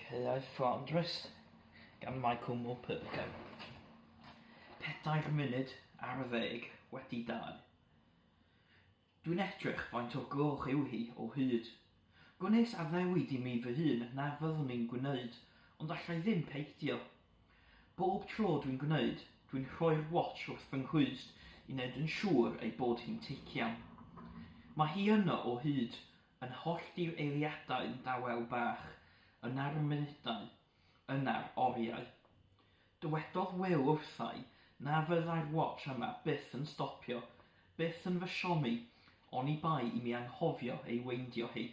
Caeau Fflandrys gan Michael Morpurgo. 2:04. Dwi'n edrych faint o'r gloch yw hi o hyd. Gwnes addewid i mi fy hun na fyddwn i'n gwneud, ond allai ddim peidio. Bob tro dwi'n gwneud, dwi'n rhoi'r watch wrth fy nghlust i wneud yn siŵr ei bod hi'n tician. Mae hi yno o hyd, yn hollti'r eiliadau'n dawel bach, yna'r munudau, yna'r oriau. Dywedodd Wil wrtha i na fyddai'r watch yma byth yn stopio, byth yn fy siomi, oni bai i mi anghofio ei weindio hi.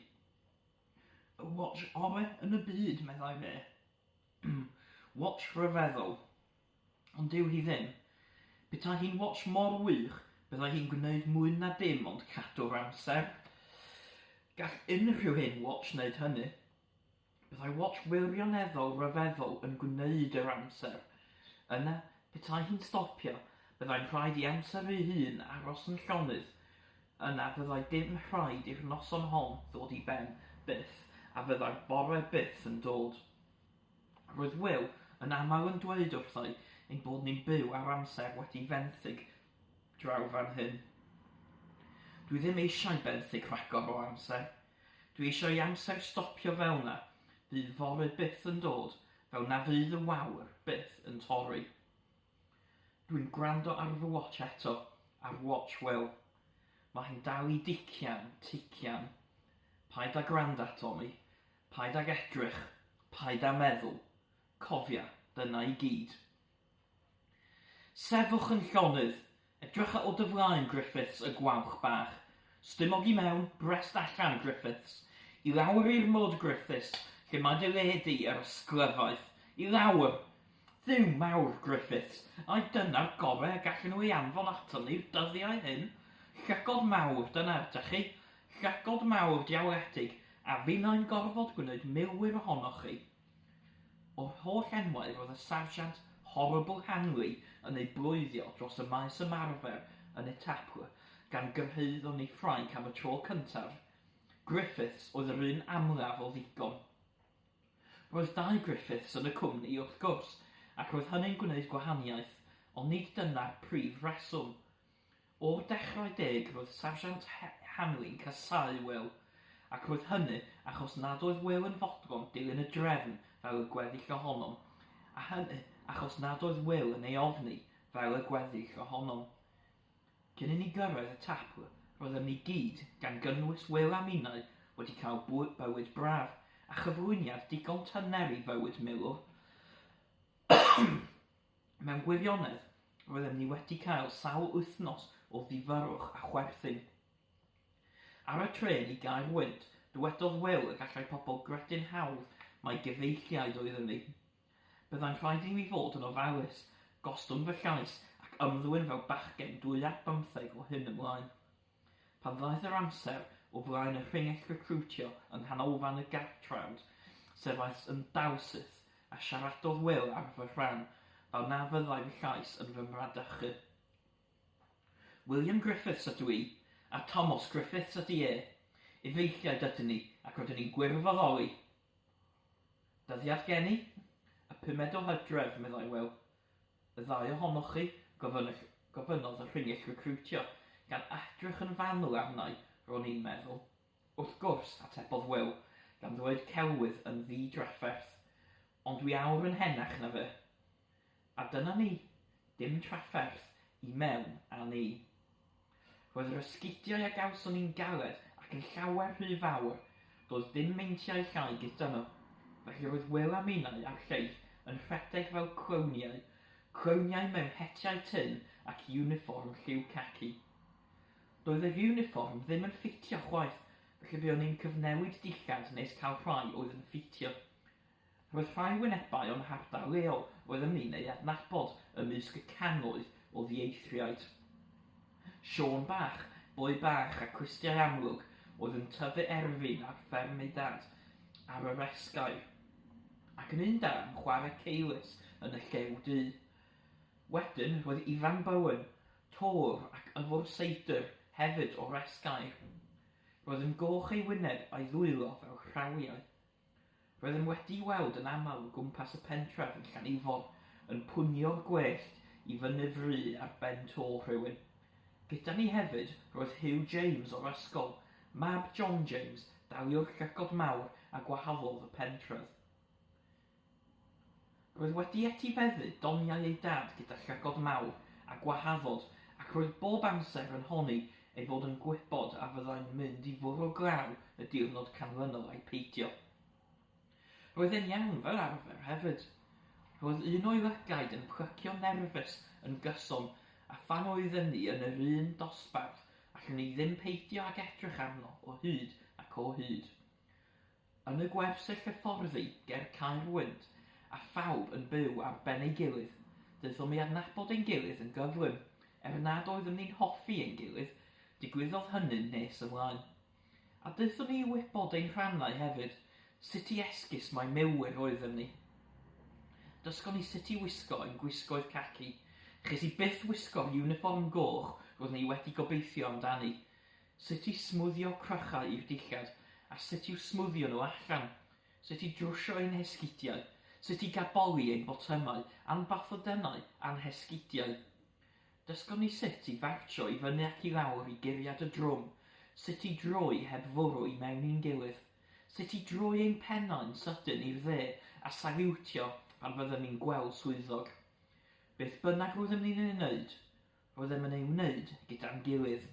Y watch ore yn y byd, meddai fe. Watch rhyfeddol. Ond dyw hi ddim. Petai hi'n watch mor wych, byddai hi'n gwneud mwy na dim ond cadw'r amser. Gall unrhyw hen watch wneud hynny. Byddai watch wirioneddol ryfeddol yn gwneud yr amser. Yna, petai hi'n stopio, byddai'n rhaid i amser ei hun aros yn llonydd. Yna fyddai dim rhaid i'r noson hon ddod i ben, byth, a fyddai'r bore byth yn dod. Roedd Wil yn aml yn dweud wrtha i ein bod ni'n byw ar amser wedi fenthyg draw fan hyn. Dwi ddim eisiau benthyg rhagor o amser. Dwi eisiau i amser stopio fel na fydd fory byth yn dod, fel na fydd y wawr byth yn torri. Dwi'n gwrando ar fy watch eto, ar watch Wil. Mae hi'n dal i dician, tician. Paid â gwrando ato mi. Paid ag edrych, paid â meddwl, cofia, dyna i gyd. Sefwch yn llonydd, edrycha o dy flaen, Griffiths, y gwawch bach. Stumog i mewn, brest allan, Griffiths. I lawr i'r mwd, Griffiths, lle mae dy le di, yr ysglyfaeth. I lawr! Dduw mawr, Griffiths, ai dyna'r gore y gallen nhw ei anfon aton ni'r dyddiau hyn? Llygod mawr, dyna ydych chi. Llygod mawr diawledig, a finnau'n gorfod gwneud milwyr ohonoch chi. O'r holl enwau roedd y Sarjant Horrible Hanley yn eu bloeddio dros y maes ymarfer yn Etaples, gan gyrhaeddon ni Ffrainc am y tro cyntaf, Griffiths oedd yr un amlaf o ddigon. Roedd dau Griffiths yn y cwmni, wrth gwrs, ac roedd hynny'n gwneud gwahaniaeth, ond nid dyna'r prif reswm. O'r dechrau deg roedd Sarjant Hanley'n casáu Wil, ac roedd hynny achos nad oedd Wil yn fodlon dilyn y drefn fel y gweddill ohonom, a hynny achos nad oedd Wil yn ei ofni fel y gweddill ohonom. Cyn i ni gyrraedd y Tapl, roeddem ni gyd, gan gynnwys Wil a minnau, wedi cael bywyd braf, a chyflwyniad digon tyner i fywyd milwr. Mewn gwirionedd, roeddem ni wedi cael sawl wythnos o ddifyrrwch a chwerthin. Ar y trên i Gaerwynt, dywedodd Wil y gallai pobl gredu'n hawdd mai gefeilliaid oeddem ni. Byddai'n rhaid i mi fod yn ofalus, gostwng fy llais ac ymddwyn fel bachgen dwy ar bymtheg o hyn ymlaen. Pan ddaeth yr amser, o flaen y rhingell recriwtio yng nghanolfan y Gatrawd, sefais yn dawsyth a siaradodd Wil ar fy rhan, fel na fyddai fy llais yn fy mradychu. William Griffiths ydw i, a Tomos Griffiths ydy e. Efeilliaid ydyn ni ac rydyn ni'n gwirfoddoli. Dyddiad geni? Y pumed o Hydref, meddai Wil. Y ddau ohonoch chi? gofynnodd y rhingyll recriwtio, gan edrych yn fanwl arna i, ro'n i'n meddwl. Wrth gwrs, atebodd Wil, gan ddweud celwydd yn ddi-drafferth. Ond dwi awr yn henach na fe. A dyna ni. Dim trafferth. I mewn â ni. Roedd yr esgidiau a gawson ni'n galed ac yn llawer rhy fawr, doedd dim meintiau llai gyda nhw. Felly roedd Wil a minnau a'r lleill yn rhedeg fel clowniau, clowniau mewn hetiau tynn ac iwnifform lliw caci. Doedd yr iwnifform ddim yn ffitio chwaith, felly buon ni'n cyfnewid dillad nes cael rhai oedd yn ffitio. Roedd rhai wynebau o'n hardal leol roeddem ni'n eu adnabod ymysg y cannoedd o ddieithriaid. Siôn bach, boi bach â clustiau amlwg oedd yn tyfu erfyn ar fferm ei dad ar yr Esgair, ac yn un da am chwarae ceilys yn y Llew Du. Wedyn roedd Ifan Bowen, tôr ac yfwr seidr, hefyd o'r Esgair. Roedd yn goch ei wyneb a'i ddwylo fel rhawiau. Roeddem wedi'i weld yn aml o gwmpas y pentref yn Llanifor, yn pwnio'r gwellt i fyny fry ar ben to rhywun. Gyda ni hefyd roedd Huw James o'r ysgol, mab John James, daliwr llygod mawr a gwahoddodd y pentref. Roedd wedi etifeddu doniau ei dad gyda llygod mawr a gwahaddod ac roedd bob amser yn honni ei fod yn gwybod a fyddai'n mynd i fwrw glaw y diwrnod canlynol ai peidio. Roedd e'n iawn fel arfer hefyd. Roedd un o'i lygaid yn plycio'n nerfus yn gyson a phan oeddem ni yn yr un dosbarth allwn ni ddim peidio ag edrych arno o hyd ac o hyd. Yn y gwersyll hyfforddi ger Caerwynt, a phawb yn byw ar ben ei gilydd, daethom i adnabod ein gilydd yn gyflym, er nad oeddem ni'n hoffi ein gilydd, digwyddodd hynny'n nes ymlaen. A daethon ni i wybod ein rhannau hefyd, sut i esgus mai milwyr oeddem ni. Dysgon ni sut i wisgo ein gwisgoedd caci. Ches i byth wisgo'r iwnifform goch roeddwn i wedi gobeithio amdani. Sut i smwddio crychau i'r dillad a sut i'w smwddio nhw allan. Sut i drwsio ein hesgidiau. Sut i gaboli ein botymau a'n bathodynnau a'n hesgidiau. Dysgon ni sut i fartsio i fyny ac i lawr i guriad y drwm. Sut i droi heb fwrw i mewn i'n gilydd. Sut i droi ein pennau'n sydyn i'r dde a saliwtio pan fyddem ni'n gweld swyddog. Beth bynnag roeddem ni'n ei wneud, Roeddem yn ei wneud gyda'n gilydd,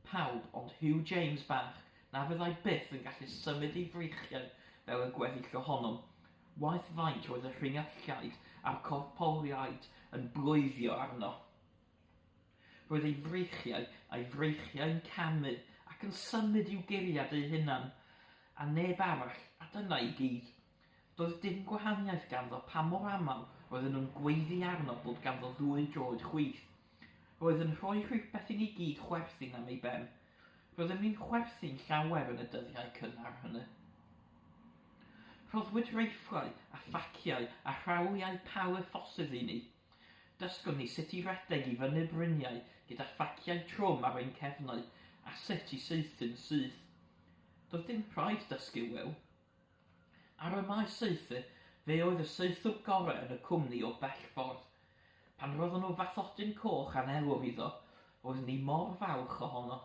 pawb ond Huw James bach na fyddai byth yn gallu symud ei freichiau fel y gweddill ohonom, waeth faint roedd y rhingylliaid a'r corporiaid yn bloeddio arno. Roedd ei freichiau a'i freichiau'n camu ac yn symud i'w guriad eu hunan, a neb arall, a dyna i gyd. Doedd dim gwahaniaeth ganddo pa mor aml roedden nhw'n gweiddi arno bod ganddo ddwy droed chwith. Roedd yn rhoi rhywbeth i ni gyd chwerthin am ei ben. Roeddem ni'n chwerthin llawer yn y dyddiau cynnar hynny. Rhoddwyd reifflau a phaciau a rhawliau palu ffosydd i ni. Dysgon ni sut i redeg i fyny bryniau gyda phaciau trwm ar ein cefnau a sut i saethu'n syth. Doedd dim rhaid dysgu Wil. Ar y maes saethu, fe oedd y saethwr gorau yn y cwmni o bell ffordd. Pan roddon nhw fathodyn coch anelwr iddo, roeddwn ni mor falch ohono.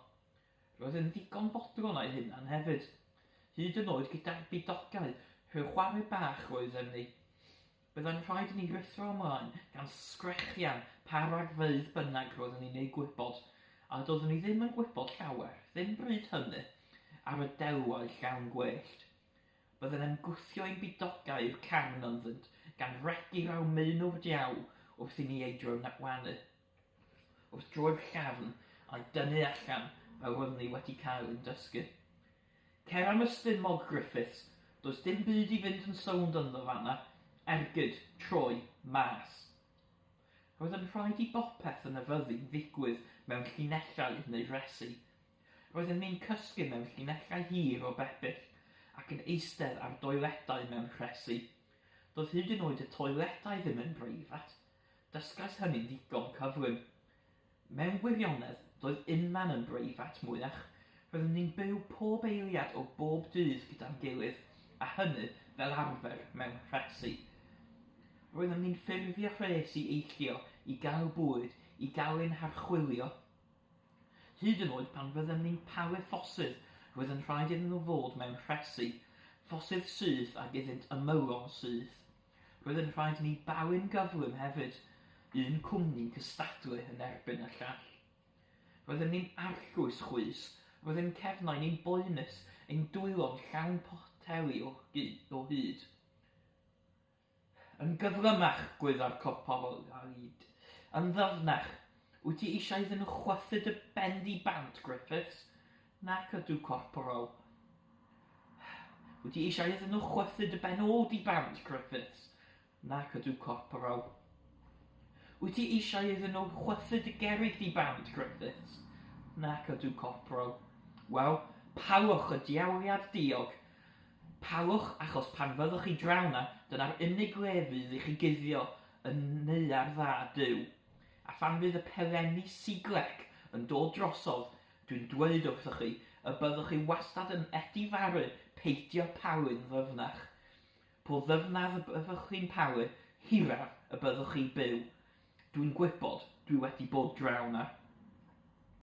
Roedd e'n ddigon bodlon â'i hunan hefyd. Hyd yn oed gyda'r bidogau, rhyw chwarae bach roeddem ni. Byddai'n rhaid i ni ruthro ymlaen gan sgrechian pa ragfeydd bynnag roeddwn ni'n eu gwybod, a doeddwn i ddim yn gwybod llawer, ddim bryd hynny, ar y delwau llawn gwellt. Byddem yn gwthio ein bidogau i'r carn ynddynt, gan regi raw meunwr diawl wrth i ni ei drywanu. Wrth droi'r llafn a'i dynnu allan fel roeddwn ni wedi cael ein dysgu. Cer am ystyn, Mog Griffiths, does dim byd i fynd yn sownd ynddo fan'na, ergyd, troi, mas. Roedd yn rhaid i bopeth yn y fyddin ddigwydd mewn llinellau neu resi. Roeddem ni'n cysgu mewn llinellau hir o bebyll ac yn eistedd ar doiledau mewn rhesi. Doedd hyd yn oed y toiledau ddim yn breifat. Dysgais hynny'n ddigon cyflym. Mewn gwirionedd, doedd unman yn breifat mwyach. Roeddem ni'n byw pob eiliad o bob dydd gyda'n gilydd, a hynny, fel arfer, mewn rhesi. Roeddem ni'n ffurfio rhes i eillio, i gael bwyd, i gael ein harchwilio. Hyd yn oed pan fyddem ni'n palu ffosydd, roedd yn rhaid iddyn nhw fod mewn rhesi, ffosydd syth ag iddynt ymylon syth. Roedd yn rhaid i ni balu'n gyflym hefyd, un cwmni'n cystadlu yn erbyn y llall. Roeddem ni'n arllwys chwys, roedd ein cefnau ni'n boenus, ein dwylo'n llawn poteli o o hyd. Yn gyflymach, gwyddai'r corporaliaid. Yn ddyfnach. Wyt ti eisiau iddyn nhw chwythu dy ben di bant, Griffiths? Nac ydw, corporal. Wyt ti eisiau iddyn nhw chwythu dy ben ôl di bant, Griffiths? Nac ydw, corporal. Wyt ti eisiau iddyn nhw chwythu dy gerrig di bant, Griffiths? Nac ydw, corporal. Wel, palwch y diawliad diog. Palwch, achos pan fyddwch chi draw 'na, dyna'r unig le fydd i chi guddio yn neuadd dda Duw. A phan fydd y pelenni siglec yn dod drosodd, Dwi'n dweud wrthoch chi y byddwch chi wastad yn edifaru peidio palu'n ddyfnach. Po ddyfnaf y byddwch chi'n palu, hiraf y byddwch chi'n byw. Dwi'n gwybod, dwi wedi bod draw 'na.